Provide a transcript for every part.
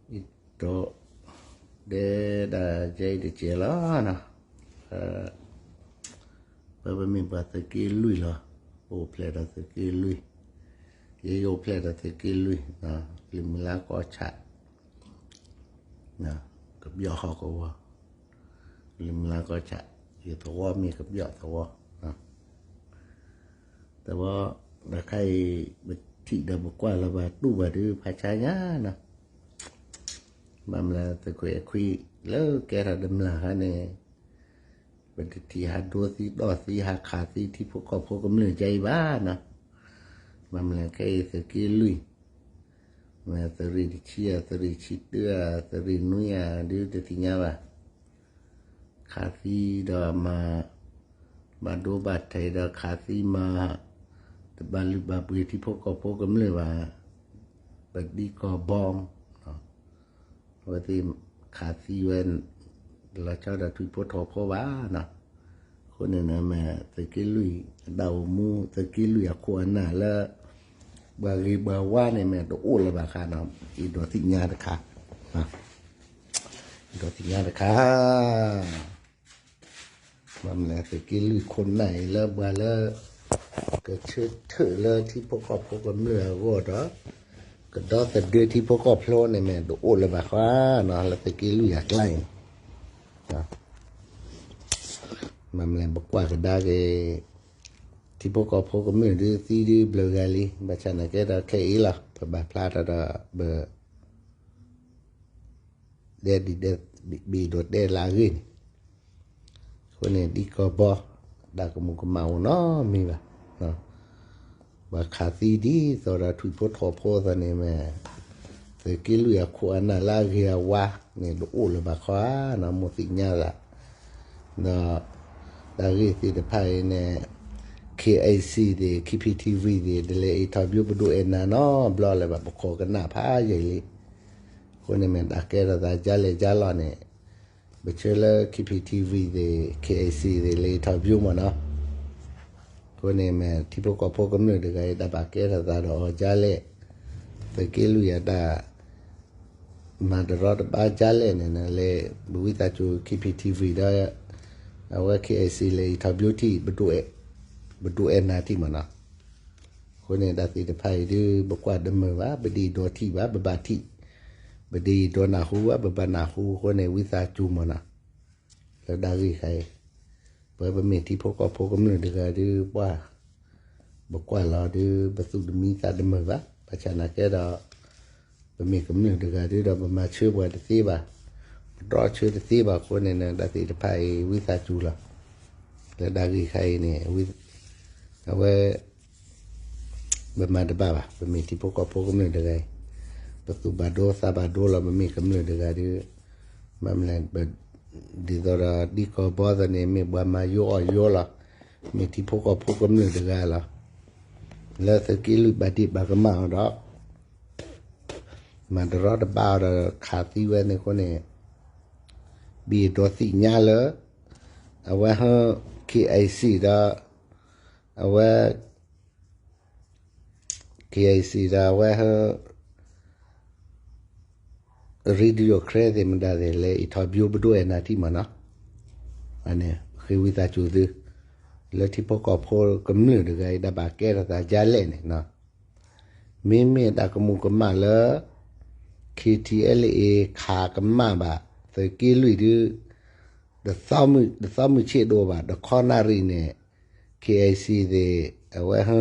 ဒီး တဲဒၣ်ကဲအံၤတကဲလီၤနီၤ, ပမ့ၢ်ပှၤသုးက့လွံၢ်လီၤ, အိၣ်ဖျဲၣ်ဒီးသုးက့လွံၢ်, ယယအိၣ်ဖျဲၣ်ဒီးသုးက့လွံၢ်, ကလုာ်မုၢ်လၢ်ကီၢ်ဆၣ် ကဘျီၣ်ဟီၣ်ကဝီၤ, ကလုာ်မုၢ်လၢ်ကီၢ်ဆၣ်, ယသဝီမ့ၢ်ကဘျီၣ်သဝီ, သဝီ, တခါအံၤ ပထံၣ်ဒီးပကွၢ်လီၤဘၣ်တူၢ်ဘၣ်ဒုးဖးဆါညါနီၤ, ဘၣ်မနုၤသုးခိၣ်အဲၣ်ခွံလၢကဲထီၣ်တမျၢ်ခါန့ၣ် ပတထံၣ်ဟးဒိသံဒီသံဟးခးသံထံဖိကီၢ်ဖိကမျၢၢ်ကဲအံၤဘၣ်နီၤ, ဘၣ်မနုၤခဲအံၤသုးက့လွံၢ်, သုးရ့ၣ်တဆံဧါ သုးရ့ၣ်ဆံတၢဧါ သုးရ့ၣ်နွံဧါဒုးတသ့ၣ်ညါဘၣ်, ခးသံဒီးမၤ ဘၣ်ဒိဘၣ်ထံးဒီးခးသံမၤ တဘၣ်လုၢ်ဘၣ်ပှ့ၤထံဖိကီၢ်ဖိကမျၢၢ်ဘၣ်, ပဒံကီၢ်ဘီ အဝဲသ့ၣ်ခးသံဝဲ တလီၤဆီဒီးထွံၣ်ဖိထိၣ်ဖိဘၣ်နီၤ, အဃိန့ၣ် မ့ၢ်သုးက့လွံၢ်အတၢ်အိၣ်မူ သုးက့လွံၢ်အခိၣ်အနၢ်လၢ ပှၤဂ့ၤပှၤဝါန့ၣ် မ့ၢ်တအိၣ်လၢၤဘၣ်ဃါနီၤ, ယဒိးသ့ၣ်ညါတခါ, ယဒိးသ့ၣ်ညါတခါ မ့ၢ်သုးက့လွံၢ်ခိၣ်နၢ်အံၤလၢပှၤလၢ ကဆၢထၢၣ်လၢထံဖိကီၢ်ဖိကမျၢၢ်အဂီၢ်ဒီး ကဒီသဒၢထံဖိကီၢ်ဖိန့ၣ် မ့ၢ်တအိၣ်လၢၤဘၣ်ဃါနီၤ, လၢသုးက့လွံၢ်အကျါအံၤန့ၣ်, မ့ၢ်ပကွၢ်ကဒါက့ၤ ထံဖိကီၢ်ဖိကမျၢၢ်ဒုးသံဒုးဘျုးဂၤလံ, ဘၣ်ဆၣ်နာ်က့ဒီးခဲအံၤလီၤ ပဘၣ်ဖျါထီၣ်ဒီး ပ ဒဲဒ်ဘၣ်ဒိးတဲလၢအဂ့ၢ်န့ၣ်, အဃိန့ၣ် ဒံကီၢ်ဘီ တၢ်ကမူၤကမၣ်အိၣ်နီတမံၤဘၣ်, ပှၤခးသံဒ်သိးဒီးထွံၣ်ဖိထိၣ်ဖိသးန့ၣ်မ့ၢ် သုးက့လွံၢ်အခိၣ်အနၢ်လၢအဂ့ၤအဝါန့ၣ် တအိၣ်လၢၤဘၣ်ဃါနီၤ, မိၢ်သ့ၣ်ညါသး ဒီး တၢ်ဂ့ၢ်သ့ၣ်တဖၣ်အံၤန့ၣ် KIC သ့ၣ် KPTV သ့ၣ် တလဲၤအံးထီၣ်ဘျိပဒိၣ်အဲၣ်နၤနီတဘျီလၢၤဘၣ်, ပခိးကနၣ်ဖးယံာ်လံ, အဃိန့ၣ်မ့ၢ်တၢ်ကဲထီၣ်သး ကၠါလဲၣ်ကၠါလီၢ်န့ၣ် ပဆၢလၢ KPTV သ့ၣ် KIC သ့ၣ် လဲၤအံးထီၣ်ဘျိမ့ၢ်နီၤ, အဃိန့ၣ်မ့ၢ်ထံဖိကီၢ်ဖိကမျၢၢ်တဂၤအံၤ တၢ်ဘၣ်ကဲထီၣ်သးဒီးအီၤကၠါလဲၣ်, သုးက့လွံၢ်အတၢ် မၤတရီတပါကၠါလဲၣ်န့ၣ် လဲၤ ပဝံသးစူၤ KPTV ဒီး အဝဲ KIC လဲၤအံးထီၣ်ဘျိထံၣ် ပဒိၣ်အဲၣ်နၤထံၣ်မ့ၢ်နီၤ, အဃိန့ၣ် တၢ်သ့ၣ်တဖၣ်အံၤဒုး ပကွၢ်တမုာ်ဘၣ်, ပဒ်အံၤဒိးထံၣ်ဘၣ် ပဘၣ်ထံၣ်, ပဒ်အံၤဒိးနၢ်ဟူဘၣ် ပဘၣ်နၢ်ဟူ, အဃိန့ၣ် ဝံသးစူၤမ့ၢ်နီၤ, လၢတၢ်ဂ့ၢ်ခါအံၤ ပဝဲပမ့ၢ်ထံဖိကီၢ်ဖိကမျၢၢ်တဂၤဒုး ပှၤ ပကွၢ်လီၤဒုး ပသူၣ်တမံသးတမုာ်ဘၣ်, ဘၣ်ဆၣ်နာ်က့ဒီး ပမ့ၢ်ကမျၢၢ်တဂၤဒုးဒီး ပမၤဆၢပှၤတသ့ဘၣ်, ပတြီဆၢတသ့ဘၣ်အဃိန့ၣ် တၢ်သ့ၣ်တဖၣ်အံၤ ဝံသးစူၤလီၤ, လၢတၢ်ဂ့ၢ်ခါအံၤန့ၣ် အဝဲ ပမၤတဘၣ်ဘၣ်, ပမ့ၢ်ထံဖိကီၢ်ဖိကမျၢၢ်တဂၤအံၤ, ပသူၣ်ဘၣ်ဒိသးဘၣ်ဒိလီၤ, ပမ့ၢ်ကမျၢၢ်တဂၤဒုး, မ့ၢ်မလဲၣ် ဒ်သိးဒီးဒံကီၢ်ဘီသန့ၣ် မ့ၢ်ပှၤမၤယိအီၣ်ယိလီၤ, မ့ၢ်ထံဖိကီၢ်ဖိကမျၢၢ်တဂၤလီၤ, လၢသုးက့လွံၢ်ဘၣ်ဒ့ၣ်ဘၣ်ကမၣ်အီၤဒီး မၤတရီတပါအီၤဒီးခးသံဝဲန့ၣ်အဃိန့ၣ်, ဘံၣ်ဒိးသ့ၣ်ညါလၢ အဝဲဟၢ KIC ဒီး အဝဲ KIC ဒီးအဝဲဟၢ Radio Karen သ့ၣ်မတၤသ့ၣ် လဲၤအံးထီၣ်ဘျိပဒိၣ်အဲၣ်နၤထံၣ်မ့ၢ်နီၤ, အန့ၣ် ဃ့ဝံသးစူၤသု လၢထံဖိကီၢ်ဖိကမျၢၢ်တဂၤအံၤ တၢ်ဘၣ်ကဲထီၣ်သးကၠါလဲၣ်န့ၣ်နီၤ, မ့မ့ၢ်တၢ်ကမူၤကမၣ်လၢ KTLA ခးကမၣ်ဘၣ် သုးက့လွံၢ်ဒုး တသီမုၢ်ဆ့ၣ်ဒိၣ်ဘၣ် တခီနၣ်ရံၣ်န့ၣ် KIC သ့ၣ် အဝဲဟၢ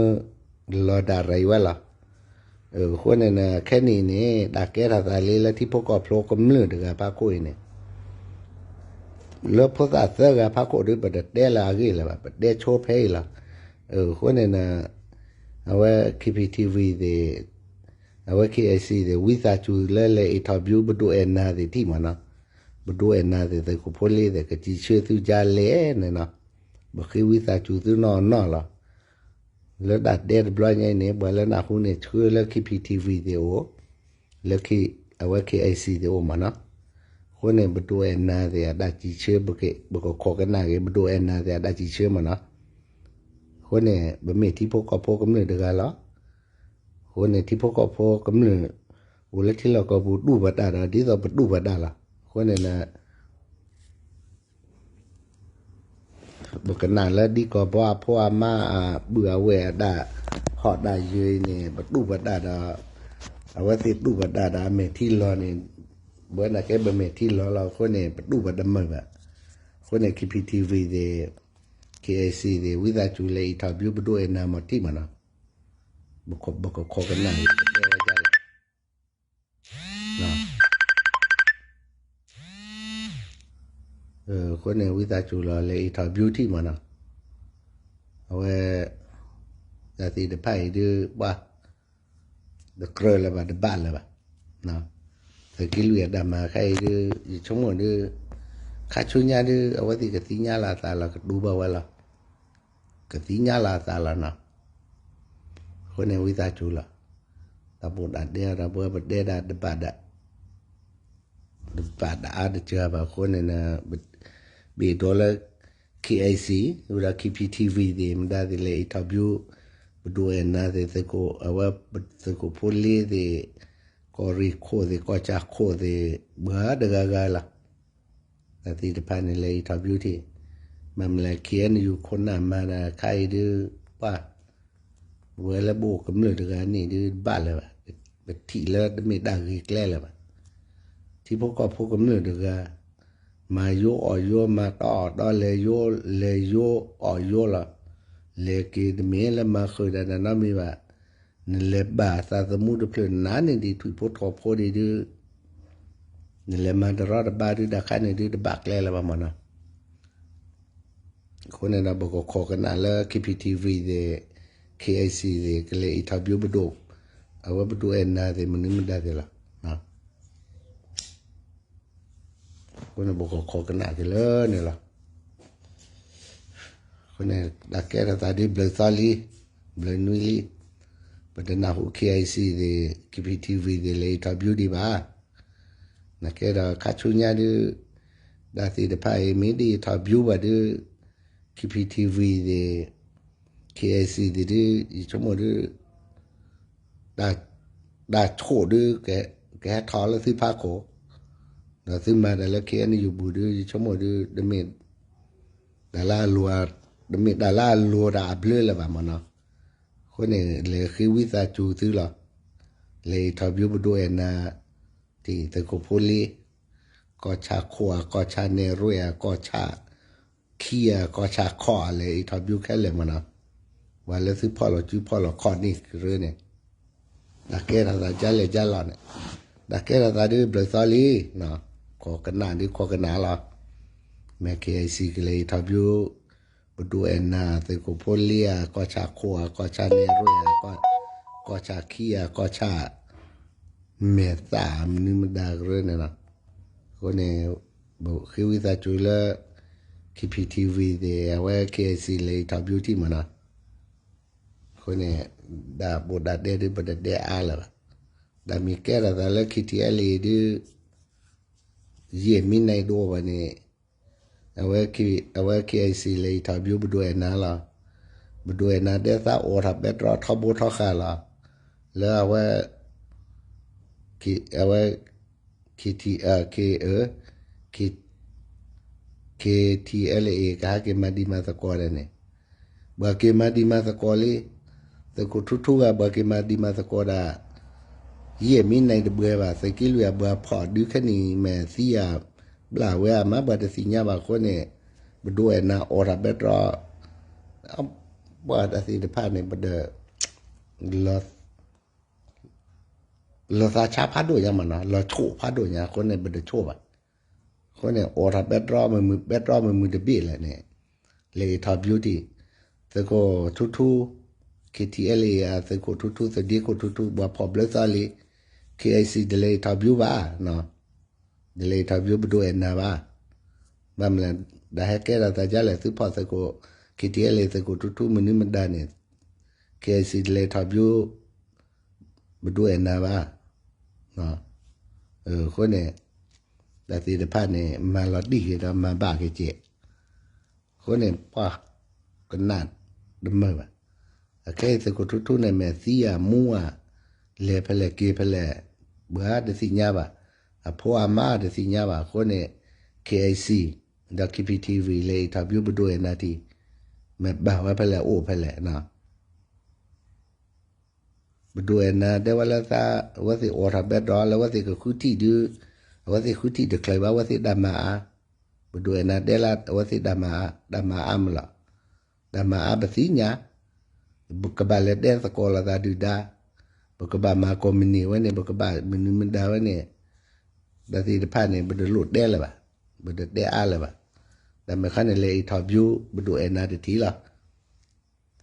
လီၤဒၣ်ရံၣ်ဝဲလီၤ. အဃိန့ၣ် ခဲနံၣ်န့ၣ် တၢ်ကဲထီၣ်သးလံလၢထံဖိကီၢ်ဖိကမျၢၢ်တဂၤဖးခိၣ်အံၤန့ၣ် လၢဖိသၣ်သၢဂၤဖးခိၣ်ဒုး ပတတဲလၢအဂ့ၢ်လၢၤဘၣ်, ပတဲဆိဖဲအံၤလီၤ. အဃိန့ၣ် အဝဲ KPTV သ့ၣ် အဝဲ KIC သ့ၣ် ဝံသးစူၤလၢလဲၤအံးထီၣ်ဘျိပဒိၣ်အဲၣ်နၤသ့ၣ်ထံၣ်မ့ၢ်နီၤ, ပဒိၣ်အဲၣ်နၤသ့ၣ် သုးခိၣ်ဖိလ့သ့ၣ် ကစံးဆၢသုကၠါလဲၣ်န့ၣ်နီၤ, ပဃ့ဝံသးစူၤသုနီၢ်နီၢ်လီၤ. လၢတၢ်တဲတဘျီညါအံၤန့ၣ် ပှၤလၢနၢ်ဟူန့ၣ် ဆှၢလၢ KPTV သ့ၣ်အိၣ်, လၢ အဝဲ KIC သ့ၣ်အိၣ်မ့ၢ်နီၤ. အဃိန့ၣ် ပဒိၣ်အဲၣ်နၤသ့ၣ်အတၢ်စံးဆၢ ပကခိးကနၣ်က့ၤ ပဒိၣ်အဲၣ်နၤသ့ၣ်အတၢ်စံးဆၢမ့ၢ်နီၤ. အဃိန့ၣ် ပမ့ၢ်ထံဖိကီၢ်ဖိကမျၢၢ်တဂၤလီၤ. အဃိန့ၣ် ထံဖိကီၢ်ဖိကမျၢၢ် အိၣ်လၢထံလီၢ်ကီၢ်ပူၤဒူၣ်ပတၢ်ဒီး ဒ်သိးပဒူၣ်ပတၢ်လီၤ. အဃိန့ၣ် ပကနၣ်လၢဒ်ကီၢ်ဘီအဖိအမါအပုၢ်အဝဲၢ်အတၢ်ဟီၣ်တၢ်ယၢၤအံၤန့ၣ် ပဒူၣ်ပတၢ်ဒီး အဝဲသ့ၣ်ဒူၣ်ပတၢ်ဒီးအမဲာ်ထံလီၤန့ၣ် ပဝဲနာ်က့ပမဲာ်ထံလီၤလီၤ. အဃိန့ၣ် ပဒူၣ်ပတမုာ်ဘၣ်. အဃိန့ၣ် KPTV သ့ၣ် KIC သ့ၣ် ဝံသးစူၤလဲၤ interview ပဒိၣ်အဲၣ်နၤမီၤထံၣ်မးနီၤ. ပကခိးကနၣ် ပတဲဝဲဒ်လဲၣ် အဃိန့ၣ် ဝံသးစူၤလီၤ လဲၤ interview ထံၣ်မးနီၤ. အဝဲ တၢ်သ့ၣ်တဖၣ်အံၤဒုး ပှၤ တကြၢးလၢၤဘၣ် တဘၣ်လၢၤဘၣ်. သုးက့လွံၢ်အတၢ်မၤခဲအံၤဒုး ယဆိကမိၣ်ဒုး ခါဆူညါဒုး အဝဲသ့ၣ်ကသ့ၣ်ညါလီၤအသးလီၤ ကတူၢ်ဘၣ်ဝဲလီၤ. ကသ့ၣ်ညါလီၤအသးလီၤနီၤ. အဃိန့ၣ် ဝံသးစူၤလီၤ. တၢ်ဘိးတၢ်ဒဲဒီး ပဝဲပတဲဒၣ်တဘၣ်ဒၣ် တဘၣ်ဒၣ်အါတစှၤဘၣ်အဃိန့ၣ် ဘ့ၣ်ဒိးလၢ KIC ဝဲဒီး KPTV သ့ၣ် မတၤသ့ၣ်လဲၤ interview ပဒိၣ်အဲၣ်နၤသ့ၣ် သုးခိၣ် အဝဲ သုးခိၣ်ဖိလ့သ့ၣ် ကီၢ်ရ့ၣ်ခိၣ်သ့ၣ် ကီၢ်ဆၣ်ခိၣ်သ့ၣ် ဘၣ်တဂၤဂၤလီၤ. တၢ်သ့ၣ်တဖၣ်န့ၣ်လဲၤ interview ထံၣ် မ့မ့ၢ်လၢ KNU ခိၣ်နၢ်မၤတၢ်ခါအံၤဒုး ပှၤ ပဝဲလၢပအိၣ်ကမျၢၢ်တဂၤန့ၣ်ဒုး တဘၣ်လၢၤဘၣ်. ပထံၣ်လၢတမ့ၢ်တၢ်ဂ့ၤကျဲလၢၤဘၣ်. ထံဖိကီၢ်ဖိကမျၢၢ်တဂၤ မၤယိအီၣ်ယိ မၤတီအီၣ်တီ လဲၤယိ လဲၤယိအီၣ်ယိလီၤ. လဲၤက့ၤတမ့ၢ်လၢမၤဃုာ်တၢ်နီတမံၤဘၣ်. နလဲၤဘၣ်သးသမူတဖျၢၣ်နၤန့ၣ်ဒ်ထွံၣ်ဖိထိးဖိဒ်ဒုး နလဲၤမၤတရီတပါဒုး တၢ်ခါန့ၣ်ဒုး တဘၣ်ကျဲလၢၤဘၣ်မးနီၤ. အဃိန့ၣ်ဒီး ပကခိးကနၣ်လၢ KPTV သ့ၣ် KIC သ့ၣ် ကလဲၤ interview ပဒိၣ် အဝဲပဒိၣ်အဲၣ်နၤသ့ၣ် မနုၤမတၤသ့ၣ်လီၤ. အဃိန့ၣ် ပကခိးကနၣ်က့ၤလၢန့ၣ်လီၤ. အဃိန့ၣ် တၢ်ကဲထီၣ်သးဒ်ဘျုးသီလံ, ဘျုးနွံလံ, ပတနၢ်ဟူ KIC သ့ၣ် KPTV သ့ၣ်လဲၤ interview ဒံးဘၣ်. နကဲဒီးခါဆူညါဒုး တၢ်သ့ၣ်တဖၣ်အံၤ မ့ၢ်ဒ် interview ဘၣ်ဒုး KPTV သ့ၣ် KIC သ့ၣ်ဒုး ယဆိကမိၣ်ဒုး တၢ်ဆိၣ်ဒုး ကဟဲထီၣ်လၢသုဖးခိၣ်, ဒီးသုမၤတၢ်လၢ KNU ပူၤဒုး ယဆိကမိၣ်ဒုး တမ့ၢ်တၢ်လၢအလိၤ, တမ့ၢ်တၢ်လၢအလိၤတၢ်အဘျုးလၢၤဘၣ်မးနီၤ. အဃိန့ၣ် လဲၤဃ့ဝံသးစူၤသုလီၤ. လဲၤ interview ပဒိၣ်အဲၣ်နၤ ထံၣ်သုးခိၣ်ဖိလ့, ကီၢ်ဆၣ်ခိၣ်ဧါ, ကီၢ်ဆၣ်နဲၣ်ရွဲၣ်ဧါ, ကီၢ်ဆၣ်ခံဧါ, ကီၢ်ဆၣ်ခီၣ်ဧါ, လဲၤ interview ခဲလၢာ်မးနီၤ. ပှၤလၢသုဖီၣ်လီၤစုဖီၣ်လီၤခီၣ်န့ၣ်ကရၢန့ၣ် တၢ်ကဲထီၣ်သးကလဲၣ်ကလီၤန့ၣ်, တၢ်ကဲထီၣ်သးဒ်ဘျုးသီလံ, ခိးကနၣ်ဒ်ခိးကနၣ်လီၤ. မ့ၢ် KIC ကလဲၤ interview ပဒိၣ်အဲၣ်နၤ သုးခိၣ်ဖိလ့ဧါ, ကီၢ်ဆၣ်ခိၣ်ဧါ, ကီၢ်ဆၣ်နဲၣ်ရွဲၣ်ဧါ, ကီၢ်ဆၣ်ခံဧါ, ကီၢ်ဆၣ်မဲာ်သၣ် မနုၤမတၤကရၢန့ၣ်လီၤ. အဃိန့ၣ် ပဃ့ဝံသးစူၤလၢ KPTV သ့ၣ် အဝဲ KIC လဲၤ interview ထံၣ်မးနီၤ. အဃိန့ၣ် တၢ်ဘိးတၢ်ဒဲဒုး ပတဒဲအါလၢၤဘၣ်. တၢ်မ့ၢ်ကဲထီၣ်သးလၢ KTLA ဒုး ယဲၢ်မံးနံးတအိၣ်ဘၣ်န့ၣ် အဝဲ KIC လဲၤ interview ပဒိၣ်အဲၣ်နၤလီၤ. ပဒိၣ်အဲၣ်နၤဒဲသးအိၣ်ထီၣ်ပဲတြီထီဘိထီဃာ်လီၤ. လၢအဝဲ အဝဲ KT, K, KTLA ကဟဲက့ၤမၤဒံးမၤသကိးဒီးန့ၣ် ပှၤက့ၤမၤဒံးမၤသကိးလံ. သုးခိၣ်ထူထူဂၤ ပှၤက့ၤမၤဒံးမၤသကိးဒၣ် ယဲၢ်မံးနံးတဘှဲဘၣ်. သုးက့လွံၢ်အဘှဲဖီၣ်ဒုးခဲနံၣ် မ့ၢ်သံဧါ ဘျၣ်ဝဲဧါ မၤပှၤတသ့ၣ်ညါဘၣ်အဃိန့ၣ် ပဒိၣ်အဲၣ်နၤအိၣ်ထီၣ်ပဲတြီ ပှၤတၢ်သ့ၣ်တဖၣ်န့ၣ် ပဒီး လီၤသးဆါဖးဒိၣ်ညါမးနီၤ, လီၤဆိၣ်ဖးဒိၣ်ညါအဃိန့ၣ် ပတဆိၣ်ဘၣ်. အဃိန့ၣ် အိၣ်ထီၣ်ပဲတြီမုၢ်မုၢ် ပဲတြီမုၢ်မုၢ်တဘ့ၣ်လဲၣ်န့ၣ် လဲၤ interview ထံၣ် သုးခိၣ်ထူထူ KTLA အသုးခိၣ်ထူထူ သုးဒ့ခိၣ်ထူထူ ပှၤဖီၣ်ဘျၢသီလံ. KIC တလဲၤ interview ဘၣ် တလဲၤ interview ပဒိၣ်အဲၣ်နၤဘၣ်. ဘၣ်မနုၤလဲၣ် တၢ်ဟဲကဲထီၣ်သးဒ်လဲၣ် သုဖီၣ်သုးခိၣ် KTLA သုးခိၣ်ထူထူ မနုၤမတၤန့ၣ် KIC တလဲၤ interview ပဒိၣ်အဲၣ်နၤဘၣ်. အဃိန့ၣ် တၢ်သ့ၣ်တဖၣ်န့ၣ် မၤလီၤတံၢ်က့ၤဒီးမၤဘၣ်က့ၤကဲး. အဃိန့ၣ် ပှၤကနၣ်တမုာ်ဘၣ်. အခဲအံၤသုးခိၣ်ထူထူန့ၣ် မ့ၢ်သံဧါမူဧါ လဲၤဖဲလဲၣ်က့ၤဖဲလဲၣ်, ပှၤတသ့ၣ်ညါဘၣ်, အဖိအမါတသ့ၣ်ညါဘၣ်. အဃိန့ၣ် KIC ဒီး KPTV လဲၤ interview ပဒိၣ်အဲၣ်နၤထံး, မ့ၢ်ဘၣ်ဝဲဖဲလဲၣ်အိၣ်ဖဲလဲၣ်နီၤ. ပဒိၣ်အဲၣ်နၤတဲဝဲလၢသး, အဝဲသ့ၣ်အိးထီၣ်ဘဲဒီး လၢအဝဲသ့ၣ်ကဃုထံၣ်ဒုး, အဝဲသ့ၣ်ဃုထံၣ်တချုးဘၣ် အဝဲသ့ၣ်တၢ်မၤအါ. ပဒိၣ်အဲၣ်နၤတဲလၢအဝဲသ့ၣ်တၢ်မၤအါ, တၢ်မၤအါမးလီၤ. တၢ်မၤအါပသ့ၣ်ညါ, ပကဘၣ်လဲၤတဲသကိးလိာ်သးဒုၣ်ဒါ, ပကဘၣ်မၤကိးမံၤန့ၣ်ဝဲန့ၣ်, ပကဘၣ်မနုၤမတၤဝဲန့ၣ်, တၢ်သ့ၣ်တဖၣ်န့ၣ် ပတလိၣ်တဲလၢၤဘၣ်, ပတတဲအါလၢၤဘၣ်. တၢ်မ့ၢ်ခါန့ၣ် လဲၤ interview ပဒိၣ်အဲၣ်နၤတထံးလီၤ.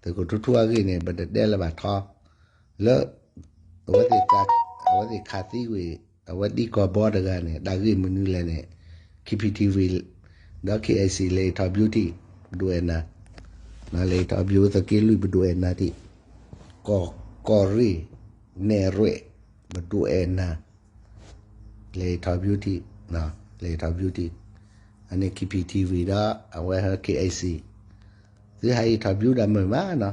သုးခိၣ်ထူထူအဂ့ၢ်န့ၣ် ပတတဲလၢၤဘၣ်ထီ, လၢ အဝဲသ့ၣ်ခးသံကွံာ် အဝဲဒံကီၢ်ဘီတဂၤန့ၣ် တၢ်ဂ့ၢ်မနုၤလဲၣ်န့ၣ် KPTV ဒီး KIC လဲၤ interview ထံး ပဒိၣ်အဲၣ်နၤ, လဲၤ interview သုးက့လွံၢ် ပဒိၣ်အဲၣ်နၤထံး, ကီၢ်, ကီၢ်ရ့ၣ်, နဲၣ်ရွဲၣ်, ပဒိၣ်အဲၣ်နၤ လဲၤ interview ထံး, လဲၤ interview ထံး, အန့ၣ် KPTV ဒီး အဝဲဟဲ KIC, သုဟဲ interview ဒၣ်မုာ်မးနီ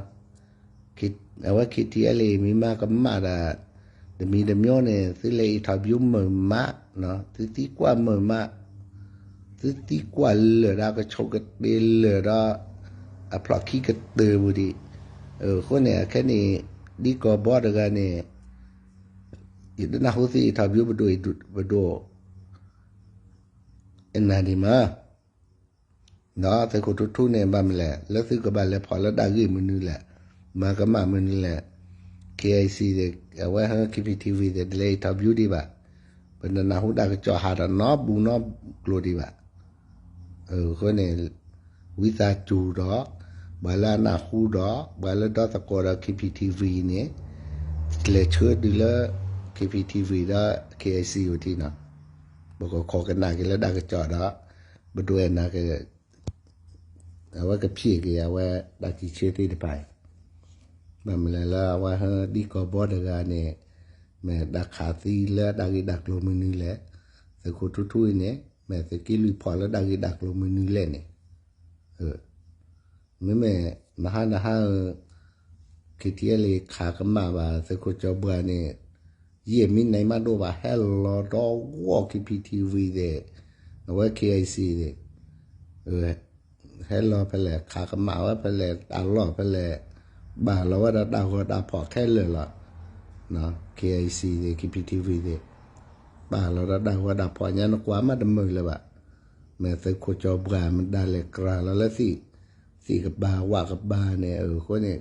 ၤ, အဝဲ KTLA မ့ၢ်မၤကမၣ်ဒၣ် တမံၤတမံၤန့ၣ် သုလဲၤ interview မုာ်မး, သုသံကွၢ်မုာ်မး, သုသံကွၢ်လၢာ်ဒီးကဆိးကတ့ၢ်လၢာ်ဒီး အဖျိၣ်ခံကတၢၢ်ပူၤဒံး, အဃိန့ၣ် အခဲန့ၣ် ဒံကီၢ်ဘီတဂၤန့ၣ် ယတနၢ်ဟူသု interview ပဒိၣ်, ပဒိၣ်အဲၣ်နၤဒံးမး, ဒီးသုးခိၣ်ထူထူန့ၣ် ဘၣ်မနုၤလဲၣ် လၢသုကဘၣ်လဲၤဖီၣ်လၢတၢ်ဂ့ၢ်မနုၤလဲၣ်, မၤကမၣ်မနုၤလဲၣ်, KIC သ့ၣ် အဝဲဟဲ KPTV သ့ၣ် တလဲၤ interview ဒံးဘၣ်, ပတနၢ်ဟူတၢ်ကစီၣ်ဟးဒီးနီတဘျီနီတကျိၤဒံးဘၣ်. အဃိန့ၣ် ဝံသးစူၤဒီး ပှၤလၢအနၢ်ဟူဒီး ပှၤလၢဒီသကိးဒီး KPTV န့ၣ် လဲၤဆှၢဒုးလၢ KPTV ဒီး KIC အအိၣ်ထံးနီၤ, ပကခိးကနၣ်က့ၤလၢတၢ်ကစီၣ်ဒီး ပဒိၣ်အဲၣ်နၤက အဝဲကဖျ့ၣ်က့ၤအဝဲတၢ်ထံၣ်ဆၢသ့ၣ်တဖၣ်အံၤ, ဘၣ်မနုၤလဲၣ်လၢအဝဲဟဲဒံကီၢ်ဘီတဂၤန့ၣ် မ့ၢ်တၢ်ခးသံလၢတၢ်ဂ့ၢ်တၢ်ကျိၤမနုၤလဲၣ်, သုးခိၣ်ထူထူအံၤန့ၣ် မ့ၢ်သုးက့လွံၢ်ဖီၣ်လၢတၢ်ဂ့ၢ်တၢ်ကျိၤမနုၤလဲၣ်န့ၣ်, မ့မ့ၢ် မဟါနဟါ KTLA ခးကမၣ်ဘၣ် သုးခိၣ်ကၠီၤဘှါန့ၣ် ယဲၢ်မံးနံးမးဒိၣ်ဘၣ် ဟဲလီၤဒီးဂီၢ် KPTV သ့ၣ်, အဝဲ KIC သ့ၣ်, ဟဲလီၤဖဲလဲၣ် ခးကမၣ်ဝဲဖဲလဲၣ် တၢ်လီၢ်ဖဲလဲၣ်, ဘၣ်လီၤဝဲဒီးတၢ်ဂီၤတၢ်ဖီၣ်ခဲလၢာ်လီၤ. KIC သ့ၣ် KPTV သ့ၣ်, ဘၣ်လီၤဒီးတၢ်ဂီၤတၢ်ဖီၣ်ညါ နကွၢ်မးတမုာ်လၢၤဘၣ်. မ့ၢ်သုးခိၣ်ကၠီၤဘှါမတၤလဲၣ် ကြၢးလီၤလၢသ့ၣ်, သ့ၣ်ကပၤဝၣ်ကပၤန့ၣ် အဃိန့ၣ်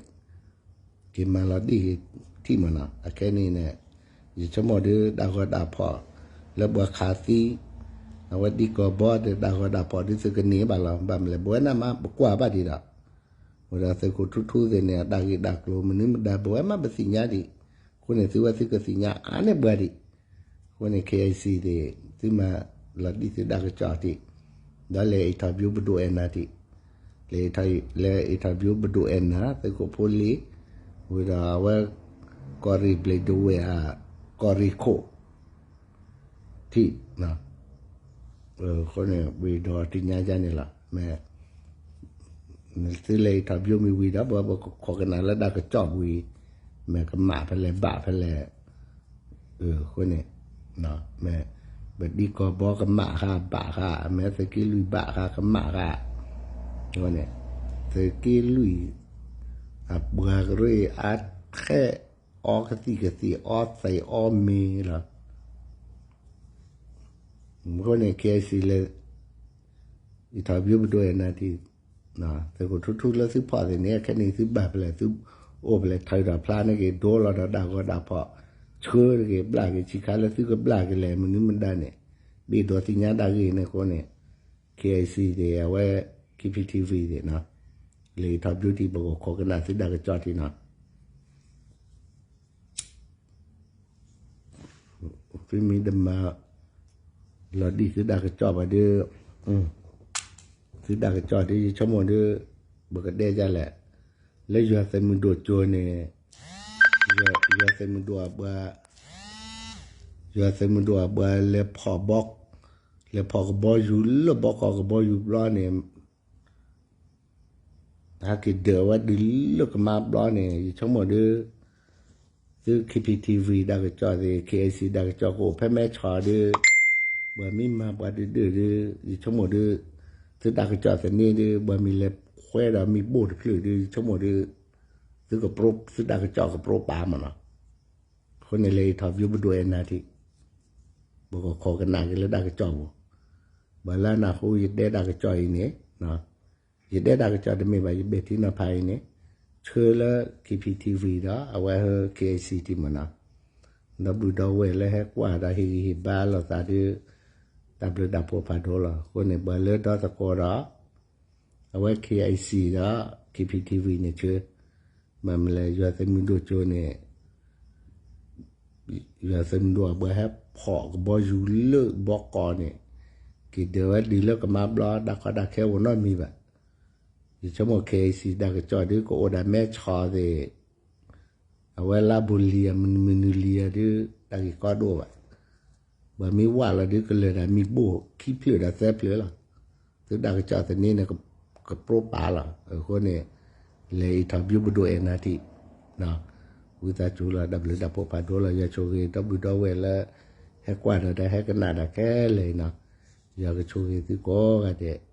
က့ၤမၤလီၤဒံၣ်ထံၣ်မးနီၤ. အခဲန့ၣ်န့ၣ် ယဆိကမိၣ်ဒုးတၢ်ဂီၤတၢ်ဖီၣ် လၢပှၤခးသံ အဝဲဒံကီၢ်ဘီဒီးတၢ်ဂီၤတၢ်ဖီၣ်ဒုးသုကန့ၢ်ဘၣ်လီၤ. ဘၣ်မနုၤလဲၣ် ပဝဲဒၣ်မး ပကွၢ်ဘၣ်ဒံးဒီး ဝဲဒီးသုးခိၣ်ထူထူသ့ၣ်န့ၣ် အတၢ်ဂ့ၢ်တၢ်ကျိၤမနုၤမတၤ ပဝဲမးပသ့ၣ်ညါဒံး, အဃိန့ၣ် သုဝဲသုကသ့ၣ်ညါအါန့ၢ်ပှၤဒံး. အဃိန့ၣ် KIC သ့ၣ် သုမၤလီၤဒံၣ်သုတၢ်ကစီၣ်ထံး, ဒီးလဲၤ interview ပဒိၣ်အဲၣ်နၤထံး, လဲၤ လဲၤ interview ပဒိၣ်အဲၣ်နၤ သုးခိၣ်ဖိလ့, ဝံၤဒီးအဝဲ ကီၢ်ရ့ၣ်ဘျ့းဒဝဲၢ်ဧါ, ကီၢ်ရ့ၣ်ခိၣ် ထံး, အဃိန့ၣ် ဝံၤဒီးတနံၤညါန့ၣ်လီၤ. မ့ၢ် သုလဲၤ interview မ့ၢ်ဝံၤဒီး ပဝဲပကခိးကနၣ်လၢတၢ်ကစီၣ်ဝံၤ, မ့ၢ်ကမၣ်ဖဲလဲၣ်ဘၣ်ဖဲလဲၣ်, အဃိန့ၣ် မ့ၢ် ပဒံကီၢ်ဘီကမၣ်ဃာ်ဘၣ်ဃာ်, မ့ၢ်သုးက့လွံၢ်ဘၣ်ဃာ်ကမၣ်ဃာ်, အဃိန့ၣ် သုးက့လွံၢ် အပှၤကရ့ၣ်အါထဲ အီကသံၣ်ကသံၣ် အီသံးအီမ့ၤလီၤ. အဃိန့ၣ် KIC လဲၤ interview ပဒိၣ်အဲၣ်နၤထံး, သုးခိၣ်ထူထူလၢသုဖီၣ်သ့ၣ်န့ၣ် ခဲန့ၣ်သုဘၣ်ဖဲလဲၣ် သုအိၣ်ဖဲလဲၣ် ထုးထီၣ်ဖျါန့ၢ်က့ၤ ဒိလီၤဒီးတၢ်ဂီၤတၢ်ဖီၣ်, ဆှၢတဂ့ၤ ဘျၣ်က့ၤ ဆံးခါလၢသုကဘျၣ်က့ၤလဲၣ် မနုၤမတၤန့ၣ်, ဘ့ၣ်ဒိးသ့ၣ်ညါတၢ်ဂ့ၢ်န့ၣ်အဃိန့ၣ် KIC သ့ၣ် အဝဲ KPTV သ့ၣ်နီၤ, လဲၤ interview ထံး ပကခိးကနၣ်သုတၢ်ကစီၣ်ထံးနီၤ. သုမ့ၢ်တမၤလီၤဒံၣ်သုတၢ်ကစီၣ်ဘၣ်ဒီး, သုတၢ်ကစီၣ်ဒီး ယဆိကမိၣ်ဒီး ပကတဲဒ်လဲၣ်, လၢယွၤသုးမုၢ်ဒိၣ်ကၠိန့ၣ်, ယွၤသုးမုၢ်ဒိၣ်အပှၤ, ယွၤသုးမုၢ်ဒိၣ်အပှၤလဲၤဖီၣ်ဘီ, လဲၤဖီၣ်ကဘီယူၤလၢဘီကီၢ်ကဘီယူၤဘျီန့ၣ် ဟဲက့ၤဒၢးဝဲဒုးလၢကမါဘျီန့ၣ် ယဆိကမိၣ်ဒီး သု K P T V တၢ်ကစီၣ်သ့ၣ် K I C တၢ်ကစီၣ်ကအိၣ်ဖဲမဲဆီးဒီး ပှၤမ့ၢ်မၤပှၤဒုးဒုးဒီး ယဆိကမိၣ်ဒီး သုတၢ်ကစီၣ်သန့ဒီး ပှၤမ့ၢ်လဲၤခွဲဒီးမ့ၢ်ဘိၣ်တဖျၢၣ်ဒီး ယဆိကမိၣ်ဒီး သုက သုတၢ်ကစီၣ်ကပြိပာ်မးနီၤ. အဃိန့ၣ် လဲၤ interview ပဒိၣ်အဲၣ်နၤထံး ပကခိးကနၣ်က့ၤလၢတၢ်ကစီၣ်ပူၤ, ဘၣ်လၢနၢ်ဟူယတဲတၢ်ကစီၣ်အံၤန့ၣ် ယတဲတၢ်ကစီၣ်တမ့ၢ်ဘၣ် ယဘ့ၣ်ထံနီၤဖးအံၤန့ၣ် ဆှၢလၢ K P T V ဒီး အဝဲဟၢ K I C ထံးမးနီၤ. ဒီပုၢ်ဒီဝဲၢ်လၢဟဲကွၢ်ဒီးဟ့ၣ်ဂံၢ်ဟ့ၣ်ဘါလိာ်သးဒီး တၢ်ဘျုးတၢ်ဖှိၣ်ဖးဒိၣ်လီၤ. အဃိန့ၣ် ပှၤလၢဒီသကိးဒီး အဝဲ K I C ဒီး K P T V န့ၣ်ဆှၢ, မ့ၢ်မလဲၣ် ယွၤသုးမုၢ်ဒိၣ်ကၠိန့ၣ် ယွၤသုးမုၢ်ဒိၣ်အပှၤဟဲဖီၣ်ကဘီယူၤလၢကဘီကီးန့ၣ် က့ၤဒၢးဝဲဒ်လၢကမါဘျီ တၢ်ကီတၢ်ခဲအိၣ်နီတမံၤဘၣ်. ယဆိကမိၣ် K I C တၢ်ကစီၣ်ဒုးကအိၣ်ဒၣ်မဲဆီးသ့ၣ် အဝဲလါဘူးလံၤဧါ မနုၤမနုၤလံၤဧါဒုး တၢ်ဂ့ၢ်ကီတအိၣ်ဘၣ်. ပှၤမ့ၢ်ဝးလီၤဒုးကလၢာ်ဒၣ်မ့ၢ်ဘိၣ်ခံဖျၢၣ်ဒီးသၢဖျၢၣ်လီၤ. သုတၢ်ကစီၣ်သန့န့ၣ် ကပြိပာ်လီၤ. အဃိန့ၣ် လဲၤ interview ပဒိၣ်အဲၣ်နၤထံး ဝံသးစူၤလီၤ. တၢ်ဘျုးတၢ်ဖှိၣ်ဖးဒိၣ်လီၤ. ယွၤဆိၣ်ဂ့ၤဒီပုၢ်ဒီဝဲၢ်လၢ ဟဲကွၢ်ဒီးတၢ်ဟဲကနၣ်တၢ်ခဲလၢာ်အံၤနီၤ. ယွၤကဆိၣ်ဂ့ၤသုကိးဂၤဒဲး.